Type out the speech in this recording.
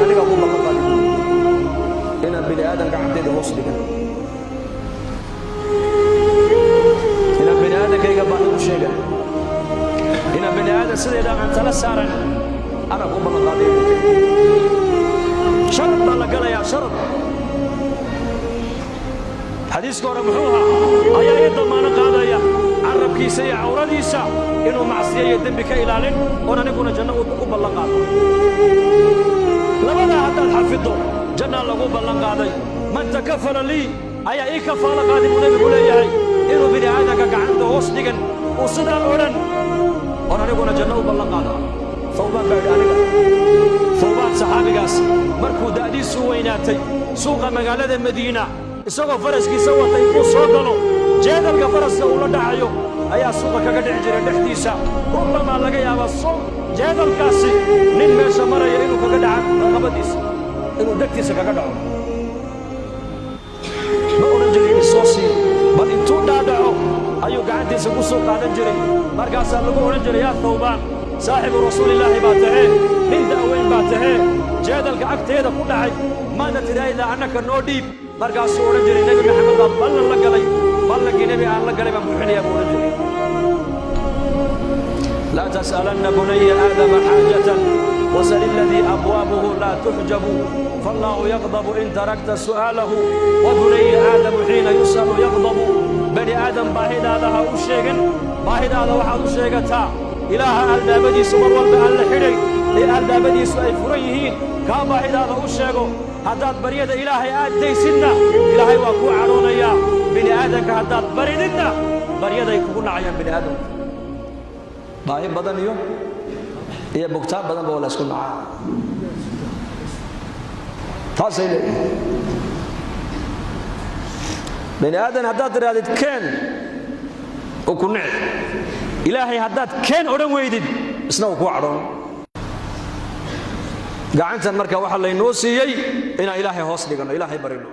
Anigaa ku ballan qaaday inaan bini aadan gacanteeda hoos dhigan, inaan bini aadankayga baahi u sheegan, inaan bini aadan sideeda aan tala saaran, anaa ku ballan qaaday. Sharad baa la galayaa, sharad. Xadiiska hore muxuu ahaa? Ayaa ii damaano qaadaya carabkiisa iyo cawradiisa inuu macsiyo iyo dembi ka ilaalin, oon aniguna janno u ballan qaado? Labadaa haddaad xafiddo, jannaa lagu ballan qaaday. Man takafala lii, ayaa ii kafaalo qaaday buu nebigu leeyahay, inuu bini aadanka gacanta hoos dhigan, uu sidaan odhan, oon aniguna janno u ballan qaada? Thawbaan baa yidhi, aniga. Thawbaan saxaabigaas markuu da'diisu weynaatay, suuqa magaalada Madiina isagoo faraskiisa watay intuu soo galo, jeedalka faraska uu la dhacayo ayaa suuqa kaga dhici jiray dhexdiisa. Rubbamaa laga yaabaa so jeedalkaasi nin meesha maraya inuu kaga dhaca raqabadiisa, inuu degtiisa kaga dhaco. Ma odhan jirin "Isoo sii", bal intuu dhaadhaco ayuu gacantiisa ku soo qaadan jiray. Markaasaa lagu odhan jiray, "Yaa Thawbaan, saaxibu rasuulillaahi baa tahee, nin da'weyn baa tahee, jeedalka agteeda ku dhacay maadna tidhaahdaa annaka noo dhiib?" Markaasuu odhan jiray, "Nebi Maxamed baa ballan la galay, ballankii nebi aan la galay baan buuxinayaa," buu odhan jiray. Laa tas'alanna bunaya aadama xaajatan wasal aladii abwaabuhu laa tuxjabu, faallaahu yaqdabu in tarakta su'aalahu, wa bunaya aadamu xiina yus'alu yaqdabu. Bani aadam baahidaada ha u sheegan. Baahidaada waxaad u sheegataa Ilaaha albaabadiisu mar walba aan la xidhay ee albaabadiisu ay furan yihiin. Kaa baahidaada u sheego. Haddaad baryada Ilaahay aad daysidna, Ilaahay waa kuu cadhoonayaa. Bini aadanka haddaad barididna, baryaday kugu nacayaan bini aadamku. Baahi badan iyo bugtaan badanba waa la isku nacaa, taasay leeyihin. Bini aadan haddaad tidhahdid "Keen", uu ku nici. Ilaahay haddaad "Keen" odhan weydid, isna uu kuu cadhoon. Gacantan marka waxaa laynoo siiyey inaan Ilaahay hoos dhiganno, Ilaahay barino.